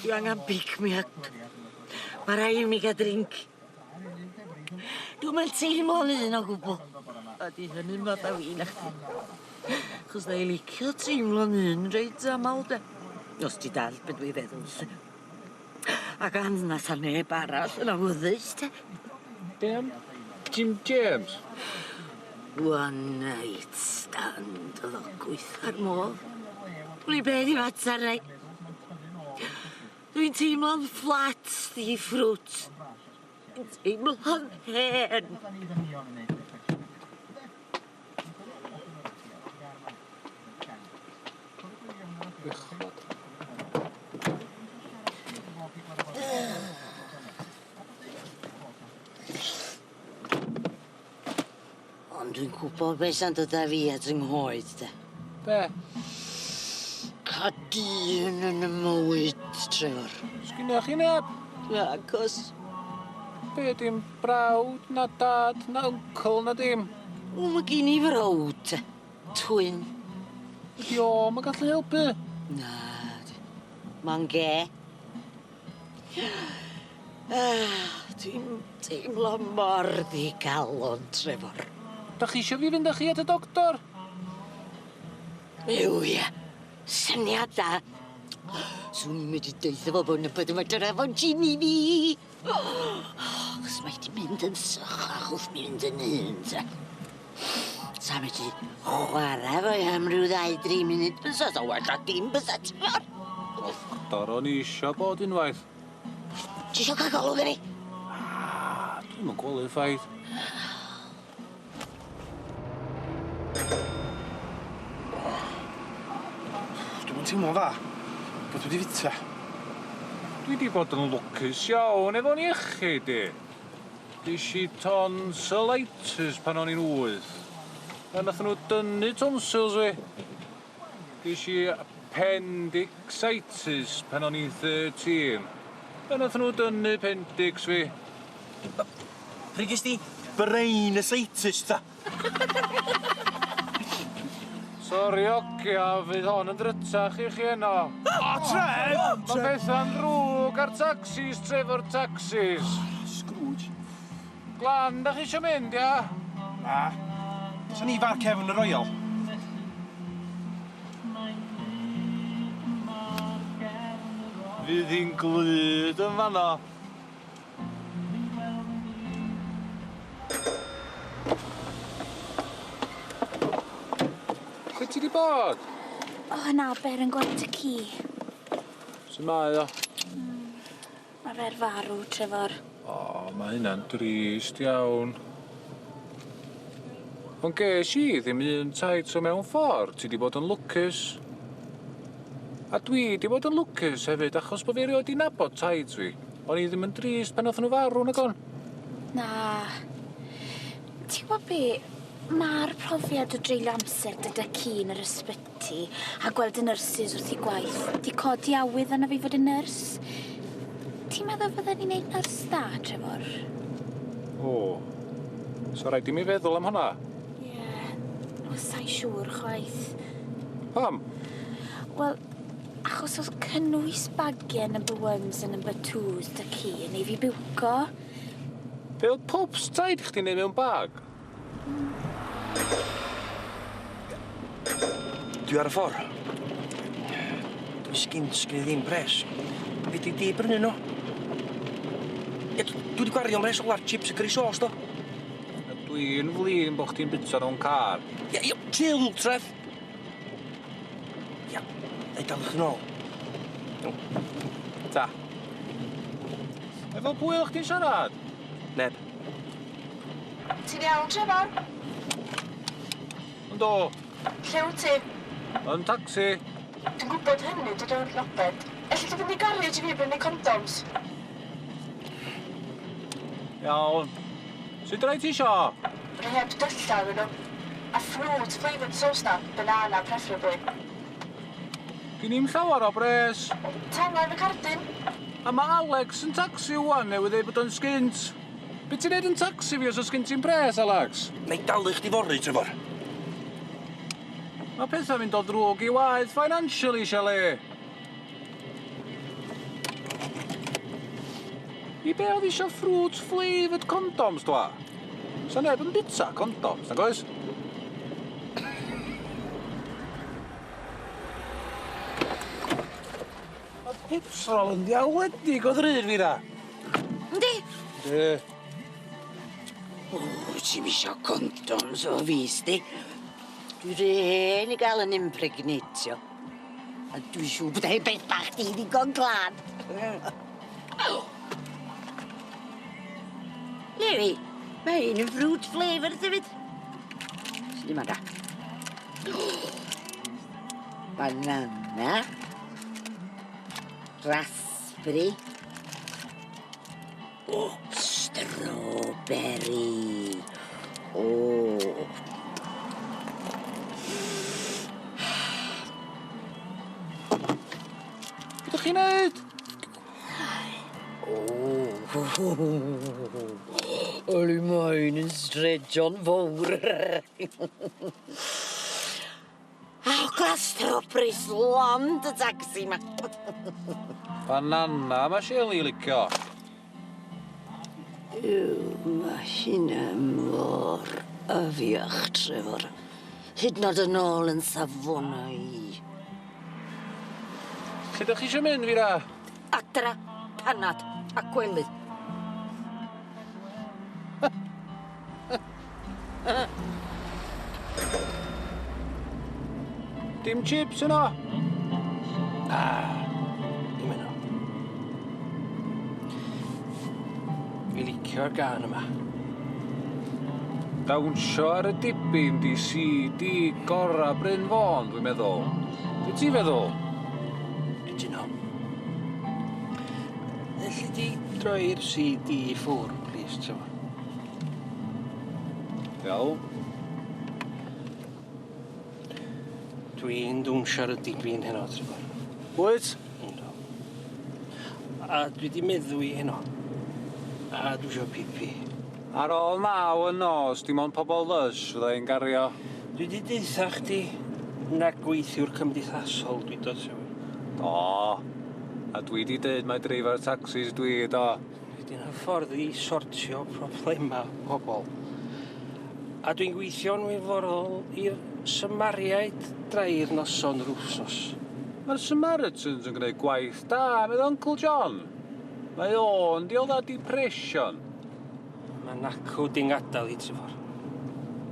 Dwi angan pick me up. Ma' rai' i mi ga'l drink. Dwi'm yn teimlo'n un o gwbwl. A 'di hynny'n fath o win a chdi. Chos 'nai licio teimlo'n un reit amal de. Os ti dallt be' dwi feddwl 'lly. Ac anna sa neb arall yn awyddus te. Be' am Jim James? One night stand o'dd o gwaetha'r modd. Wn i be' 'di matar neu. Dwi'n teimlo'n fflat ddi ffrwt. Dwi'n teimlo'n hen. Bechod. Ond dwi'n gwbod be' sa'n dod â fi at 'y nghoed de. Be'? Ca' dyn yn 'ym mywyd, Trefor. Sgynnoch chi neb? Nagos. Be' dim brawd na dad na uncle na dim? Wel ma' gin i frawd te. Twin. Ydi o'm yn gallu helpu? Na di. Ma'n gê. Dwi'n teimlo mor ddigalon, Trefor. Dach chi isio fi fynd â chi at y doctor? Ew ia. Syniad da. Swn i'n medru deutha fo bo' 'na bod yma drafod Jimmy fi. Achos mae 'di mynd yn sychach wrth mynd yn hŷn te. Sa medru chwara efo hi am ryw ddau dri munud bysa so well na dim bysa Trefor? Doctor o'n i isio bod unwaith. Ti isio ca'l golwg arni? Ah, dwi'm yn gweld y ffaith. Dwi'm yn teimlo'n dda. Be' dwi 'di fita? Dwi 'di bod yn lwcus iawn efo'n iechyd i. Gesh i tonsillitis pan o'n i'n wyth. A nathon nw dynnu tonsils fi. Gesh i appendicitis pan o'n i'n 13. A nathon nw dynnu appendix fi. Pryd ges di brainasitis ta? Sori ogia, fydd hon yn drytach i chi heno. O Trev! Ma' petha'n ddrwg ar taxis, Trefor Taxis. Scrooge. Glan, dach chi isio mynd, ia? Na. Sa ni far cefn y Royal. Fydd hi'n glud yn fanno. Lle ti 'di bod? O yn Aber yn gweld y ci. Su' mae o? Ma' fe ar farw, Trefor. O, ma' hynna'n drist iawn. Ond ges i ddim un taid so mewn ffordd ti 'di bod yn lwcus. A dwi 'di bod yn lwcus hefyd achos bo' fi erioed 'di nabod taids fi. O'n i ddim yn drist pan nathon nw farw nagon? Na. Ti gwbo be'? Ma'r profiad o dreulio amser gyda ci yn yr ysbyty a gweld y nyrsys wrth 'u gwaith 'di codi awydd arno fi fod yn nyrs. Ti'n meddwl fydden i'n neud nyrs dda, Trefor? O. So raid i mi feddwl am honna. Ie. Wel sai'n siŵr chwaith. Pam? Wel, achos o'dd cynnwys bagie number ones a number twos 'da ci yn neu' fi biwco. Be' o'dd pwps taid chdi neud mewn bag? Dwi ar y ffor. Dwi'n sgint, sgyn i ddim pres. Fedri di brynu nw? Ie, dwi 'di gwario mhres ola ar chips a curry sauce do? A dwi'n flin bo' chdi'n bita rownd car. Ie, ie, chill, Trev. Ia, nai dalu chdi nôl. Iawn. Ta. Efo pwy o'ch chdi'n siarad? Neb. Ti'n iawn, Trefor? Yndw. Lle wyt ti? Yn tacsi. Dwi'n gwybod hynny, dwi wrth nobed. Elli di fynd i garej i fi brynu condoms? Iawn. Sut rai ti isio? Rhai heb dylla arnyn nhw. A fruit flavoured sauce na, banana preferably. Gyn i'm llawar o bres. Tala efo cardyn. A ma' Alex yn tacsi ŵan newydd ddeud bod o'n sgint. Be' ti'n neud yn tacsi fi os o's gen ti'm pres, Alex? Nai dalu chdi fory, Trefor. Mae pethau'n mynd o ddrwg i waeth financially, Shelley. I be oedd isio fruit flavoured condoms, dwa? Sa neb yn bita condoms, nag oes? Mae petrol yn ddiawledig o ddrud fi da. Yndi? Yndi. O, ti'm isio condoms o fi, sdi. Dwi rhy hen i gael yn impregnatio. A dwi'n siŵr bod hen beth bach di ddigon glân. Lewi, mae hyn yn fruit flavoured hefyd. Sut yma da? Banana. Raspberry. O, strawberry. O. Be 'dych chi'n neud? O. Yli mae'n yn stretcho'n fowr. A ogla strawberries lond y tacsi 'ma. Banana ma' Shirley licio. Ew, ma' hynna mor afiach, Trefor. Hyd yn o'd yn ôl yn safona i. Lle 'dych chi isio mynd, Fira? Adra, panad, a gwely. Dim chips yno? Na, dim yno. Fi licio'r gân yma. Dawnsio ar y dibyn 'di CD gora Bryn Fôn, dwi'n meddwl. Be ti'n feddwl? Cytuno. Elli di droi'r CD i ffwr, plîs, Trefor? Iawn. Dwi'n dwnsio ar y dibyn heno, Trefor. Wyt? Yndw. A dwi 'di meddwi heno. A dwi isio pi-pi. Ar ôl 9 y nos, dim ond pobol lysh fydda i'n gario. Dwi 'di deutha chdi na gweithiwr cymdeithasol dwi do, Trefor. Do. A dwi 'di deud mai dreifar tacsis dwi, do. Dwi 'di'n hyfforddi i sortio problema pobol. A dwi'n gweithio'n wirfoddol i'r Samariaid drair noson yr wsnos. Mae'r Samaritans yn gwneud gwaith da, medd Uncle John. Mae o'n diodda depression. Mae nacw di'n gadael i, Trefor.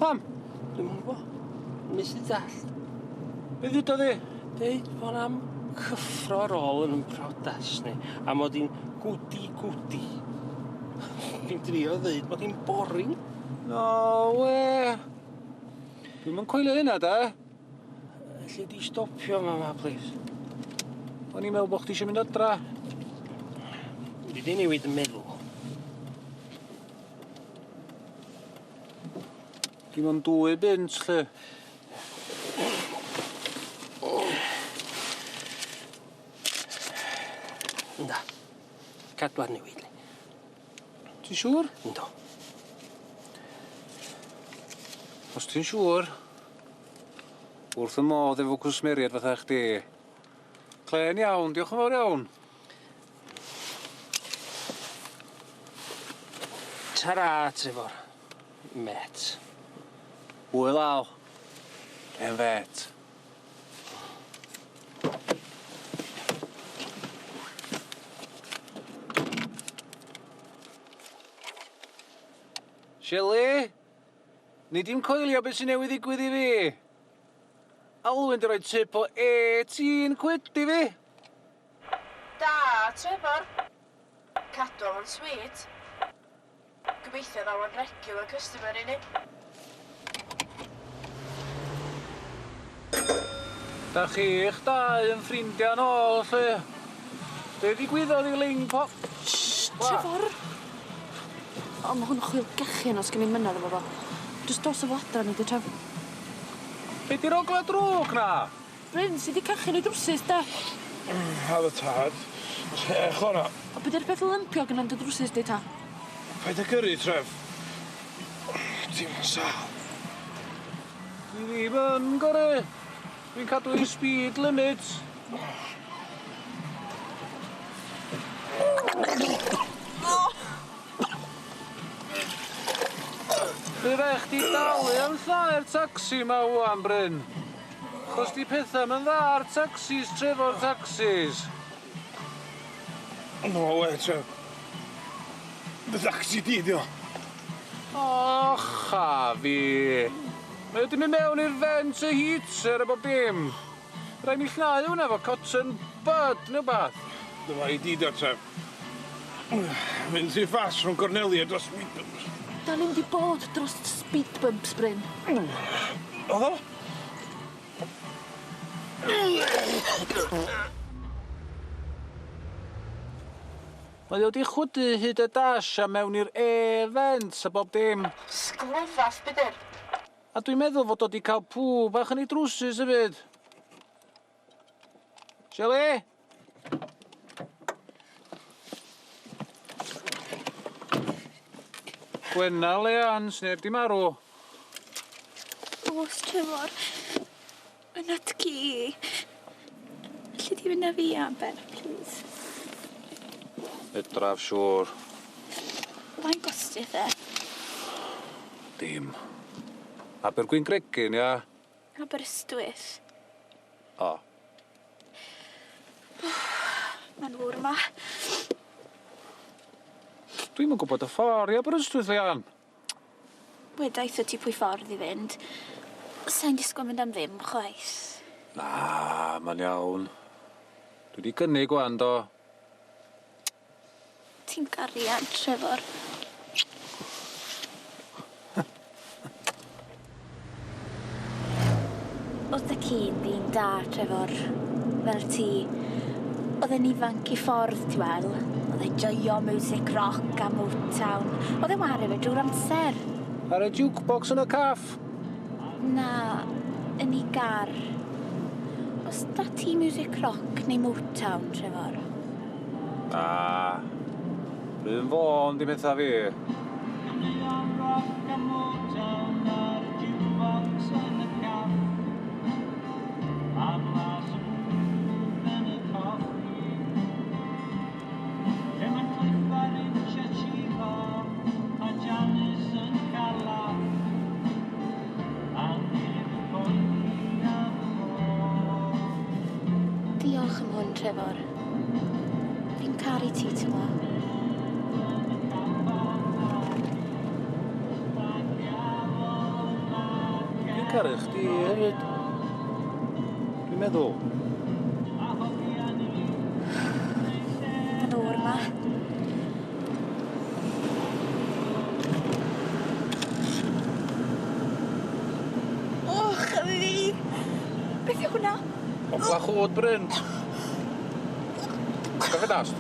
Pam? Dwi'm yn gwbo. Methu dallt. Be ddudodd hi? Deud bo' na'm cyffro ar ôl yn 'yn priodas ni, a mod i'n gwdi gwdi. Fi'n drio ddeud mod i'n boring. No we. Dwi'm yn coelio hynna de. Elli di stopio fama, plîs? O'n i'n meddwl bo' chdi isio mynd adra. Dwi 'di newid 'yn meddwl. Dim ond 2 bunt 'lly. Ynda. Cadwa'r newid 'li. Ti'n siŵr? Yndw. Os ti'n siŵr. Wrth y modd efo cwsmeriaid fatha chdi. Clên iawn, diolch yn fawr iawn. Tara, Trefor. Met. Hwyl Al. Hen fêt. Shelley? Nei di'm coelio beth sy'n newydd ddigwydd i fi. Alwyn 'di roi tip o 18 quid i fi. Da, Trefor. Cadw o'n sweet. Gobeithio ddaw o'n regular customer i ni. Da chi'ch dau yn ffrindiau nôl, 'lly. Be ddigwyddodd i Ling Po... Shh, Trefor! O, ma' hwn yn chwil gechu yno, sgen i'm mynadd efo fo. Jyst dos o fo adra nei di, Tref. Be' 'di'r ogla drwg 'na? Bryn, sy 'di cachu yn y drwsus, de? Haf y tad. Chech o'na. O, be' 'di'r peth lympiog yna'n dy drwsus di, ta? Paid â gyrru, Tref. Teimlo'n sâl. Dwi ddim yn gyrru. Dwi'n cadw i speed limit. Fy rai chdi dalu am llau'r tacsi 'ma ŵan, Bryn. Chos 'di petha'm yn dda ar tacsis Trefor Taxis. No way, Trev. Dy dacsi di 'di o. O, cha fi. Mae o 'di mynd mewn i'r vent y heater a bob dim. Rai' mi llnau hwnna efo cotton bud ne' wbath. Dy fai di 'di o, Trev. Mynd rhy fast rhwng corneli a dros speed bumps. Da ni'm 'di bod drost speed bumps, Bryn. O'dd o? Mae o 'di chwydu hyd y dash a mewn i'r air vents a bob dim. Sglyfath, Peter. A dwi'n meddwl fod o 'di cael pŵ bach yn ei drwsus hefyd. Shelley? Gwenna Leanne, sneb 'di marw. O's, Trefor. Yn at ci. Alli di fynd â fi i Aber, plîs? Fedraf, siŵr. Faint gostith e? Dim. Abergwyngregyn, ia? Aberystwyth. O. Ma'n ŵr 'ma. Dwi'm yn gwbod y ffor i Aberystwyth, Leanne. Wedaith wt ti pwy ffordd i fynd. Sai'n disgwl mynd am ddim chwaith. Na, ma'n iawn. Dwi 'di gynnig ŵan do? Ti'n gariad, Trefor. O'dd dy ci'n ddyn da, Trefor. Fel ti. O'dd e'n ifanc i ffordd, ti wel'. O'dd e'n joio miwsic rock a Motown. O'dd e'n ware fe drw'r amser. Ar y jukebox yn y caff? Na, yn 'i gar. O's 'da ti miwsic rock neu Motown, Trefor? Na. Bryn Fôn 'di mhetha fi. Caneuon roc a Motown ar y jukebox yn y caff. A blas y bwyd yn y coffi. Lle mae Cliff a Rich a Chico a Janice yn cael laff. A neb yn poeni am y môr. Diolch am hwn, Trefor. Fi'n caru ti, t'mo'. Dwi'n caru chdi hefyd. Dwi'n meddwl. Ma'n oer 'ma. Och a fi! Beth yw hwnna? Ogla chwd, Bryn. Cofio dast?